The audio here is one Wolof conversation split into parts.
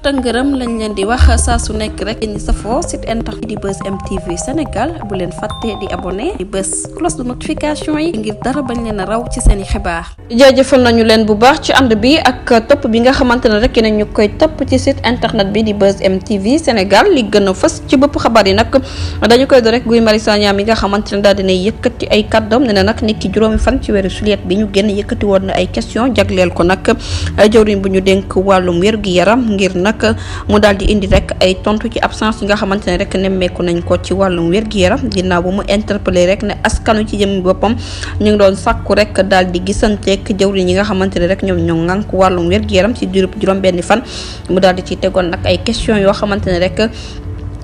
ngërëm lañ leen di wax saa su nekk rek ñi safoo site internet di Buzz M TV Sénégal bu leen fàtte di abonné di bës cloche de notification yi ngir dara bañ leen a raw ci seen i xibaar. jaajëfal nañu leen bu baax ci ànd bi ak topp bi nga xamante ne rek ñu koy topp ci site internet bi di Buzz M TV Sénégal li gën a fës ci bopp xabaar yi nag dañu koy do rek Guy Marius Sagna mi nga xamante ne daal dina yëkkati ay kàddoom ne na nag nit ki juróomi fan ci weeru juillet bi ñu génn yëkkati woon na ay question jagleel ko nag jawriñ bu ñu dénk wàllum wér-gu-yaram ngir nag mu daal di indi rek ay tontu ci absence yi nga xamante ne rek nemmeeku nañ ko ci wàllum wér-gu-yaram ginnaaw bu mu interpellé rek ne askanu ci jëm boppam ñu ngi doon sàkku rek daal di gisanteek jawriñ yi nga xamante ne rek ñoom ñoo ŋànk wàllum wér-gu-yaram ci diirub juróom-benni fan mu daal di ci tegoon nag ay question yoo xamante ne rek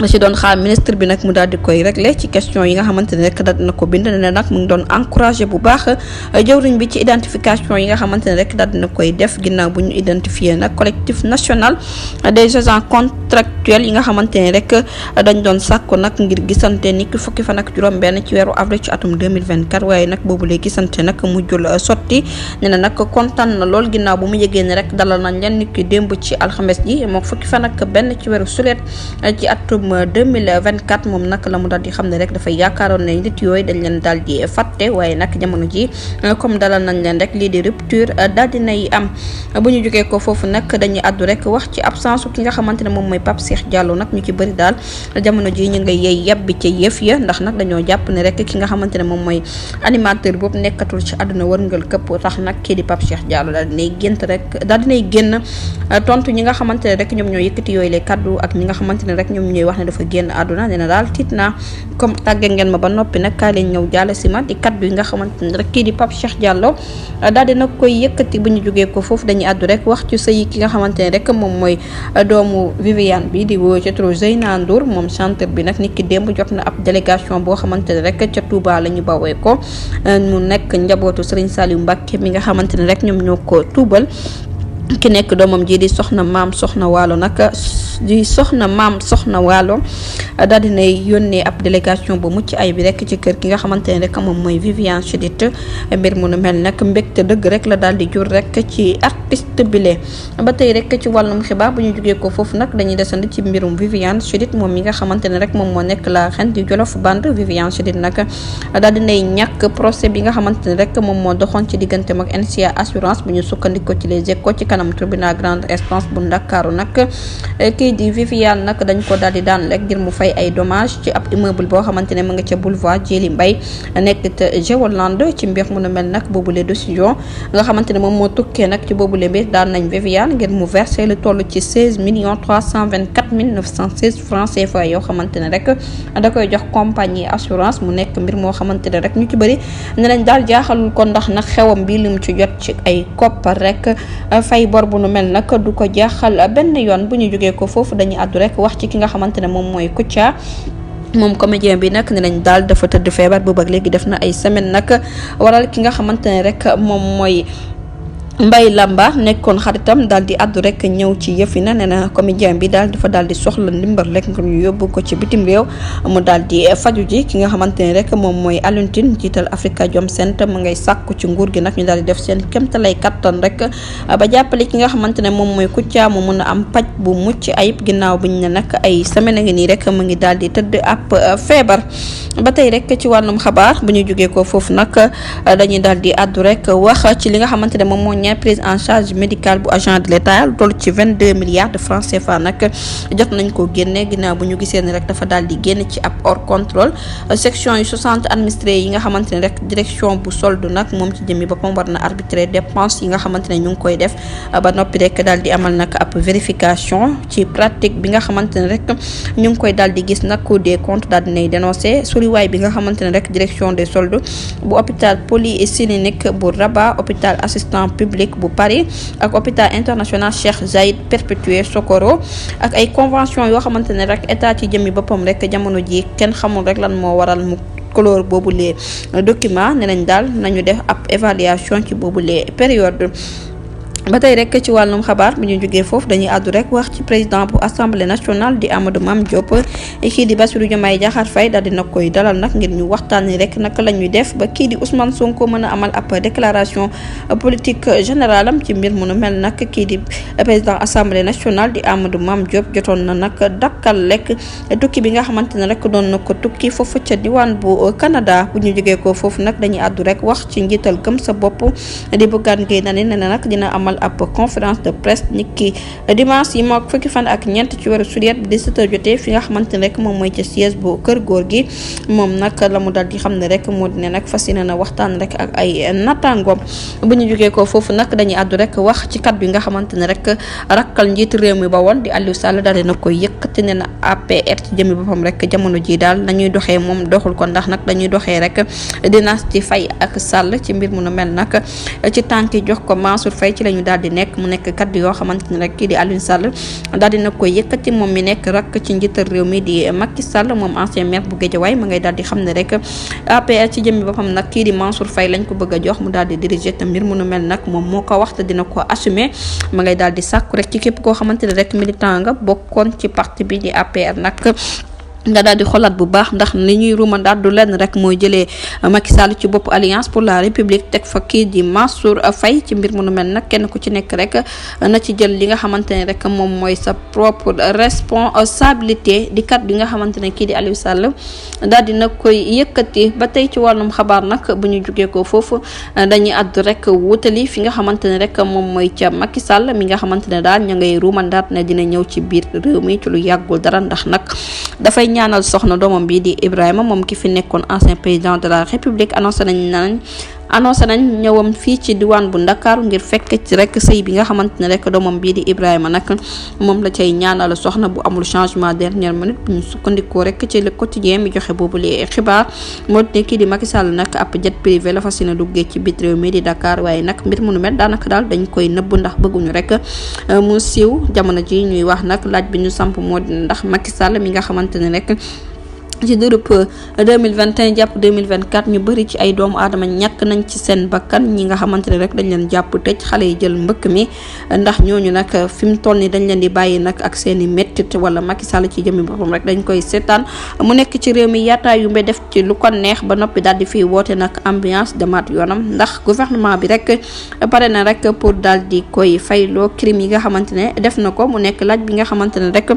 la ci doon xaar ministre bi nag mu daal di koy réglé ci question yi nga xamante ne rek daal dina ko bind ne nag mu ngi doon encouragé bu baax jawriñ bi ci identification yi nga xamante ne rek daal dina koy def ginnaaw bu ñu identifié nag collectif national des agents contractuels yi nga xamante ne rek dañ doon sàkku nag ngir gisante ni ki fukki fan ak juróom-benn ci weeru avril ci atum 2024 waaye nag boobu lay gisante nag mujjul sotti ne na nag kontaan na lool ginnaaw bu mu yëgee ne rek dalal nañ leen ni ki démb ci alxames ji moo fukki fan ak benn ci weeru sulet ci atum 2024 moom nag la mu daal di xam ne rek dafay yaakaaroon ne nit yooyu dañ leen daal di fàtte waaye nag jamono ji comme dalal nañ leen rek lii di rupture daal di nay am bu ñu jógee ko foofu nag dañuy àddu rek wax ci absence ki nga xamante ne moom mooy Pape Cheikh Diallo nag ñu ci bëri daal jamono ji ñu ngay yey yebbi ca yëf ya ndax nag dañoo jàpp ne rek ki nga xamante ne moom mooy animateur boobu nekkatul ci àdduna wërngal këpp tax nag kii di Pape Cheikh Diallo daal dinay gént rek daal dinay génn tontu ñi nga xamante ne rek ñoom ñoo yëkkati yooyu les kaddu ak ñi nga xamante ne rek ñoom ñooy wax ne dafa génn àdduna nee na daal tiit naa comme tàgge ngeen ma ba noppi nag kaay leen ñëw jàll si ma di kaddu yi nga xamante ne rek kii di Pape Cheikh Diallo daal dina koy yëkkati bu ñu jógee ko foofu dañuy àddu rek wax ci sëy ki nga xamante ne rek moom mooy doomu Viviane bi di woo ca turu Zeyna Ndour moom chanteur bi nag nit ki démb jot na ab délégation boo xamante ne rek ca Touba la ñu bawee ko mu nekk njabootu Serigne Saliou Mbacké mi nga xamante ne rek ñoom ñoo ko tuubal ki nekk doomam ji di soxna maam soxna waalo nag di soxna maam soxna waalo daal dinay yónnee ab délégation bu mucc ay bi rek ci kër ki nga xamante ne rek moom mooy Viviane Chidid mbir mu nu mel nag mbégte dëgg rek la daal di jur rek ci artiste bile ba tey rek ci wàllum xibaar bu ñu jógee ko foofu nag dañuy desandi ci mbirum Viviane Chidid moom mi nga xamante ne rek moom moo nekk la reine du Jolof Band Viviane Chidid nag daal dinay ñàkk procès bi nga xamante ne rek moom moo doxoon ci digganteem ak NCA assurance bu ñu sukkandikoo ci les Échos ci kanam tribunal grande instance bu Ndakaaru nag kii di Viviane nag dañ ko daal di daan rek ngir mu fay ay dommage ci ab immeuble boo xamante ne mu nga ca boulevard Djily Mbaye nekk te Géoland ci mbir mu nu mel nag boobule décision nga xamante ne moom moo tukkee nag ci boobule mbir daan nañ Viviane ngir mu verser lu toll ci 16 324 916 francs CFA yoo xamante ne rek da koy jox compagnie assurance mu nekk mbir moo xamante ne rek ñu ci bëri ne nañ daal jaaxalul ko ndax nag xewam bi lim ci jot ci ay koppar rek fay bor bu nu mel nag du ko jaaxal benn yoon bu ñu jógee ko foofu dañuy àddu rek wax ci ki nga xamante ne moom mooy Kouthia moom comédien bi nag ne nañ daal dafa tëdd feebar boobu ak léegi def na ay semaine nag waral ki nga xamante ne rek moom mooy Mbaye Lamba nekkoon xaritam daal di àddu rek ñëw ci yëf yi na nee na comédien bi daal dafa daal di soxla ndimbal rek ngir ñu yóbbu ko ci bitim réew mu daal di faju ji ki nga xamante ne rek moom mooy Alioune Tine jiital Afrikajom Center mu ngay sàkku ci nguur gi nag ñu daal di def seen kéemtalay kattan rek ba jàppale ki nga xamante ne moom mooy Kouthia mu mun a am paj bu mucc ayib ginnaaw buñ ne nag ay semaine ngi nii rek mu ngi daal di tëdd ab feebar. ba tey rek ci wàllum xabaar bu ñu jógee ko foofu nag dañuy daal di àddu rek wax ci li nga xamante ne moom moo ñaar prise en charge médicale bu agent de l'État lu toll ci 22 milliards de francs CFA nag jot nañ ko génne ginnaaw bu ñu gisee ne rek dafa daal di génn ci ab hors contrôle section yu 60 administré yi nga xamante ne rek direction bu solde nag moom ci jëmmi boppam war na arbitrer dépense yi nga xamante ne ñu ngi koy def ba noppi rek daal di amal nag ab vérification ci pratique bi nga xamante ne rek ñu ngi koy daal di gis nag Cour des comptes daal dinay dénoncé soriwaay bi nga xamante ne rek direction des soldes bu hôpital polyclinique bu Rabat hôpital assistant public bu Paris ak hôpital international Cheikh Zayed Perpétué Socorro ak ay convention yoo xamante ne rek état ci jëmmi boppam rek jamono ji kenn xamul rek lan moo waral mu couleur boobu les documents ne nañ daal nañu def ab évaluation ci boobu les période ba tey rek ci wàllum xabaar bi ñu jógee foofu dañuy àddu rek wax ci président bu assemblée nationale di Amadou Mame Diop kii di Bassirou Diomaye Diakhar Faye daal dina koy dalal nag ngir ñu waxtaanee rek naka la ñuy def ba kii di Ousmane Sonko mën a amal ab déclaration politique générale am ci mbir mu nu mel nag kii di président assemblée nationale di Amadou Mame Diop jotoon na nag dakkal lekk tukki bi nga xamante ne rek doon na ko tukki foofu ca diwaan bu Canada bu ñu jógee ko foofu nag dañuy àddu rek wax ci njiital gëm sa bopp di Bougane Gueye Dany ne nag dina amal ab conférence de presse niki dimanche yi mook fukki fan ak ñeent ci weeru sulet bi 17h jotee fi nga xamante ne rek moom mooy ca siège bu kër góor gi moom nag la mu dal di xam ne rek moo di ne nag fas yéene na waxtaan rek ak ay nattaangoom bu ñu jógee ko foofu nag dañuy àddu rek wax ci kat bi nga xamante ne rek rakkal njiitu réew mi ba woon di Aliou Sall daal dina koy yëkkati ne na APR ci jëmi boppam rek jamono ji daal nañuy doxee moom doxul ko ndax nag dañuy doxee rek dynastie Faye ak Sall ci mbir mu nu mel nag ci tànk jox ko Mansour Faye ci la ñu daal di nekk mu nekk kaddu yoo xamante ne rek kii di Aliou Sall daal dina koy yëkkati moom mi nekk rak ci njiital réew mi di Macky Sall moom ancien maire bu Guédiawaye ma ngay daal di xam ne rek APR ci jëmmi boppam nag kii di Mansour Faye lañ ko bëgg a jox mu daal di diriger te mbir mu nu mel nag moom moo ko wax te dina ko assumer ma ngay daal di sàkku rek ci képp koo xamante ne rek militant nga bokkoon ci parti bi di APR nag nga daal di xolaat bu baax ndax li ñuy ruumandaat du lenn rek mooy jëlee Macky Sall ci bopp Alliance pour la République teg fa kii di Mansour Faye ci mbir mu nu mel nag kenn ku ci nekk rek na ci jël li nga xamante ne rek moom mooy sa propre responsabilité di kat bi nga xamante ne kii di Aliou Sall daal di nag koy yëkkati ba tey ci wàllum xabaar nag bu ñu jógee ko foofu dañuy àddu rek wutali fi nga xamante ne rek moom mooy ca Macky Sall mi nga xamante ne daal ña ngay ruumandaat ne dina ñëw ci biir réew mi ci lu yàggul dara ndax nag dafay ñaanal soxna doomam bi di Ibrahima moom ki fi nekkoon ancien président de la République annoncé nañ ñëwam fii ci diwaan bu Ndakaaru ngir fekk ci rek sëy bi nga xamante ne rek doomam bii di Ibrahima nag moom la cay ñaanal soxna bu amul changement dernière minute bu ñu sukkandikoo rek ci le quotidien mi joxe boobu lee xibaar moo ne kii di Macky Sall nag ab jet privé la fas yéene duggee ci biir réew mi di Dakar waaye nag mbir mu nu mel daanaka daal dañ koy nëbb ndax bëgguñu rek mu siiw jamono ji ñuy wax nag laaj bi ñu samp moo di ndax Macky Sall mi nga xamante ne rek ci dërëb 2021 jàpp 2024 ñu bëri ci ay doomu aadama ñàkk nañ ci seen bakkan ñi nga xamante ne rek dañ leen jàpp tëj xale yi jël mbëkk mi ndax ñooñu nag fi mu toll ni dañ leen di bàyyi nag ak seen i méttit wala Macky Sall ci jëmmi boppam rek dañ koy seetaan mu nekk ci réew mi yaataa yu mbe def ci lu ko neex ba noppi daal di fiy woote nag ambiance demaat yoonam ndax gouvernement bi rek pare na rek pour daal di koy fayloo crime yi nga xamante ne def na ko mu nekk laaj bi nga xamante ne rek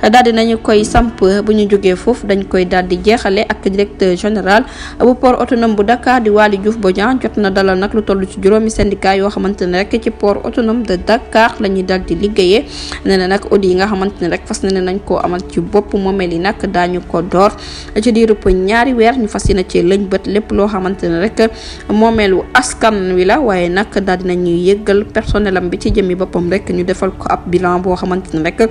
daal di nañu koy samp bu ñu jógee foofu dañ koy daal di jeexale ak directeur général bu port autonome bu Dakar di Waly Diouf Bodian jot na dalal nag lu toll ci juróomi syndicat yoo xamante ne rek ci port autonome de Dakar la ñuy daal di liggéeyee nee na nag audit yi nga xamante ne rek fas na ne nañ koo amal ci bopp moomeel yi nag daañu ko door ci diirub ñaari weer ñu fas yéene ci lëñ bët lépp loo xamante ne rek moomeelu askan wi la waaye nag daal dina ñuy yëggal personnel am bi ci jëmmi boppam rek ñu defal ko ab bilan boo xamante ne rek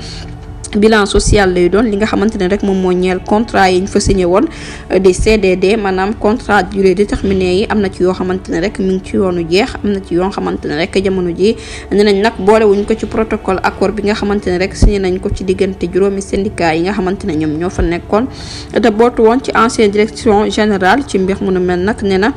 bilan social lay doon li nga xamante ne rek moom moo ñeel contrat yi ñu fa signé woon di CDD maanaam contrat durée déterminée yi am na ci yoo xamante ne rek mi ngi ci yoonu jeex am na ci yoo xamante ne rek jamono ji ne nañ nag boole wuñ ko ci protocole accord bi nga xamante ne rek signé nañ ko ci diggante juróomi syndicat yi nga xamante ne ñoom ñoo fa nekkoon te bootu woon ci ancienne direction générale ci mbir mu nu mel nag ne na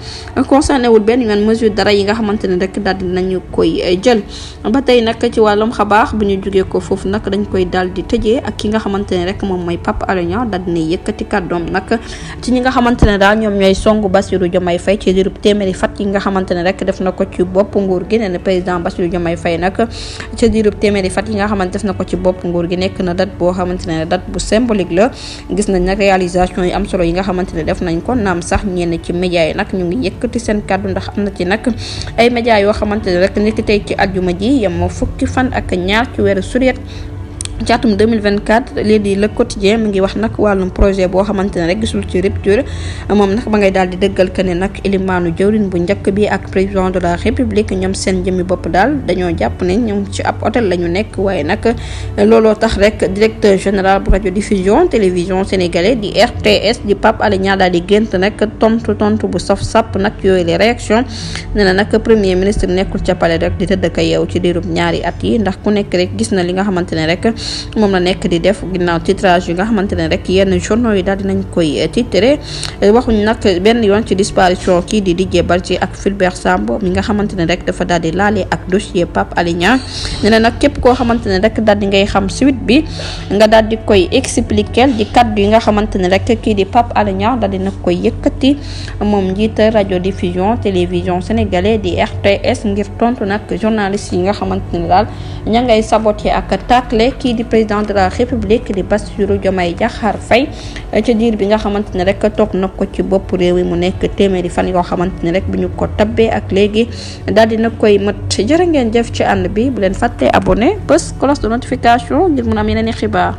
concerné wul benn yoon mesure dara yi nga xamante ne rek daal di nañu koy jël ba tey nag ci wàllum xabaar bu ñu jógee ko foofu nag dañ koy daal di tëjee ak ki nga xamante ne rek moom mooy Pape Alé Niang daal dina yëkkati kàddoom nag ci ñi nga xamante ne daal ñoom ñooy songu Bassirou Diomaye Faye ci diirub téeméeri fat yi nga xamante ne rek def na ko ci bopp nguur gi nee na président Bassirou Diomaye Faye nag ci diirub téeméeri fat yi nga xamante def na ko ci bopp nguur gi nekk na date boo xamante ne date bu symbolique la gis nañ nag réalisation yi am solo yi nga xamante ne def nañ ko naam sax ñenn ci média yi nag ñu ngi yëkkati seen kàddu ndax am na ci nag ay média yoo xamante ne rek niki tey ci aljuma ji yem fukki fan ak ñaar ci weeru sulet ci atum 2024 lii di le quotidien mi ngi wax nag wàllum projet boo xamante ne rek gisul ci rupture moom nag ba ngay daal di dëggal que ne nag ilimaanu jëwriñ bu njëkk bi ak président de la république ñoom seen jëmmi bopp daal dañoo jàpp ne ñoom ci ab hôtel la ñu nekk waaye nag looloo tax rek directeur général bu radio diffusion télévision sénégalais di RTS di Pape Alé Niang daal di gént nag tontu bu saf sàpp nag yooyu les réactions nee na nag premier ministre nekkul ca palais rek di tëdd ka yeew ci diirub ñaari at yi ndax ku nekk rek gis na li nga xamante ne rek moom la nekk di def ginnaaw titrage yi nga xamante ne rek yenn journaux yi daal dinañ koy titré waxuñ nag benn yoon ci disparition kii di Didier Badji ak Fulbert Sambou mi nga xamante ne rek dafa daal di laale ak dossier Pape Alé Niang ne na nag képp koo xamante ne rek daal di ngay xam suite bi nga daal di koy expliquer di kaddu yi nga xamante ne rek kii di Pape Alé Niang daal dina koy yëkkati moom njiita radio diffusion télévision sénégalais di RTS ngir tontu nag journaliste yi nga xamante ne daal ña ngay saboté ak tàkkale kii di président de la république di Bassirou Diomaye Diakhar Faye ci diir bi nga xamante ne rek toog na ko ci bopp réew mi mu nekk téeméeri fan yoo xamante ne rek bi ñu ko tabbee ak léegi daal dina koy mët jërë ngeen jëf ci ànd bi bu leen fàttee abonné bés cloche de notification ngir mun am yeneen i xibaar